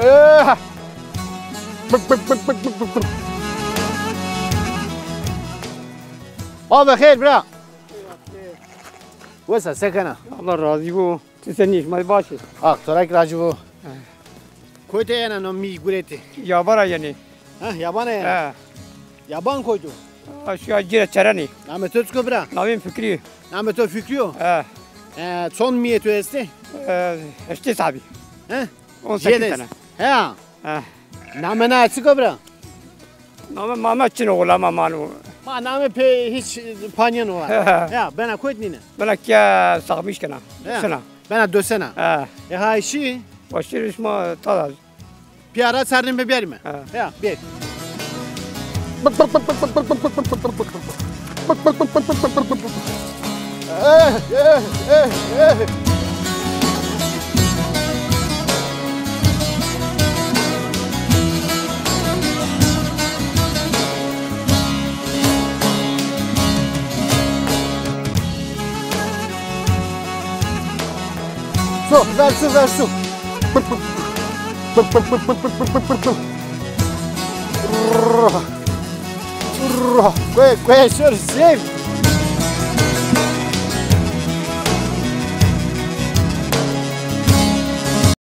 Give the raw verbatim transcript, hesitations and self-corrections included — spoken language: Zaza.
Eh! Ave xeyr bira. Wesa se kena? Allah razî bo. Ti senî, ma baş î. Aq, to ra kî racî bo. He. Kotê yena no mî guretî? Yabana yenê. Ha, yabana yena. He. Yaban koytu? Ha, şu ya cire çerenî. Namê to çik o bira? Namê mi Fikrî. Namê to Fikrî yo? He. E, çond mîyê to estê? E, heştê sabî. He? On sekiz tane. He. He. Namê na çik o bira? Namê ma, ma çin o, la ma mano. Ma namê pê hîç panîyeno wa. Ya, bena kotî nîne? Bena ke saxmîş kena. He. Sena. Bena do sena. He. E, hay şî? Başlî şima tada. Pîya ra çarnî mi bêrîme. He. Ya, bêr. Eh, eh, eh, eh. Su, ver su, ver su. Kue, kue, sor, sêv.